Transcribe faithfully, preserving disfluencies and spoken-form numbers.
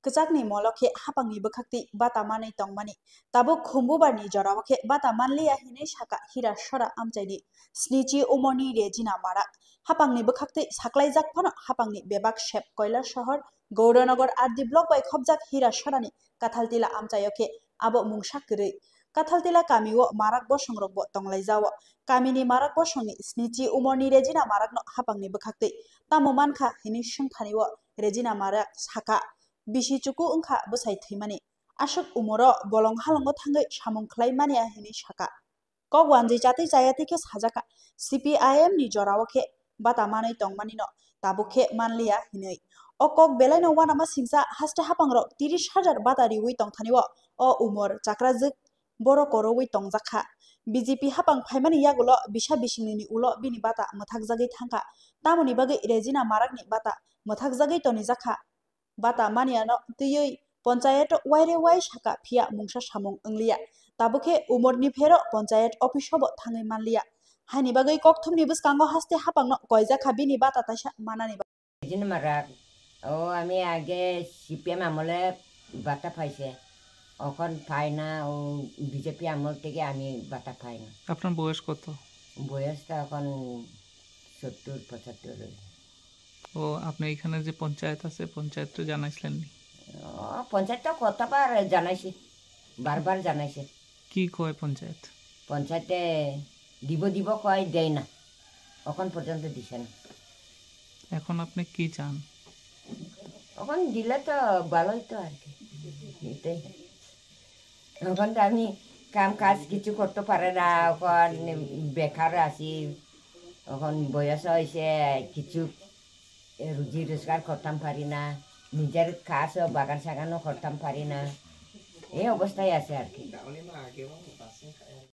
Kwchakni molo khe hapangni bwkhaktwi bata manwi tongmani. Tabuk khumbubarni jorao khe bata manliya hinwi sakha Hirasora amchaini snichi umorni Regina Marak. Hapangni bwkhaktwi saklaijak phano hapangni bebak sep Koilasahar, Gauranagar R D block bai khopjak Hirasorani Kathaltila amchaio khe abo mungsa kwrwi. Kathaltila kamio Marak bosongrokbo tonglaijao. Kamini Marak bosongni snichi umorni Regina Marakno hapangni bwkhaktwi tamo mankha hinwi swngthani-o Regina Marak sakha, bisi chuku wngkha bwsai thwimani. Aswk umoro bolong halongo thangwi samung khlai manya hinwi sakha. Kok wanjwi chatwi chayatwi khe sajakha, C P I M ni jorao khe bata manwi tongmanino tabuk khe manliya hinwi. O kok belaino uanama singcha haste hapangrok tiris hajar bata riwi tongthani-o o umor chakrajwk borok korowi tongjakha. B J P hapang phaimani yagulo bisa bisingnini ulo bini bata mwthakjagwi thangkha. Tamoni bagwi Regina Marakni bata mwthakjagwi tonijakha. Bata maniano twiwi ponchayato waire wai sakha phiya mungsa samung wngliya. Tabukhe umorni phero ponchayat office-o bo thangwi manliya. Haini bagwi kokthumni bwskango haste hapangno koijakha bini bata taisa manani bagwi. Regina Marak, ও আমি আগে সিপিএম আমলে বাতা পাইছে, এখন পাই না, ও বিজেপি আমল থেকে আমি বাতা পাই না। আপনার বয়স কত? বয়স তো এখন সত্তর পঁচাত্তর। ও, আপনি এখানে যে পঞ্চায়েত আছে, পঞ্চায়েতটা জানাইছিলেন নি? ও, পঞ্চায়েত তো কতবার জানাইছি, বারবার জানাইছি। কি কয় পঞ্চায়েত? পঞ্চায়েতে দিব দিব কয়, দেয় না, এখন পর্যন্ত দিছে না। এখন আপনি কি চান? এখন দিলে তো ভালোই তো আর কি, এটাই। এখন তো আমি কাম কাজ কিছু করতে পারে না, এখন বেকার আছি, এখন বয়স হয়েছে, কিছু রুজি রোজগার করতাম পারি না, নিজের কাজও বাগান সাগানও করতাম পারি না, এই অবস্থায় আছে আর কি।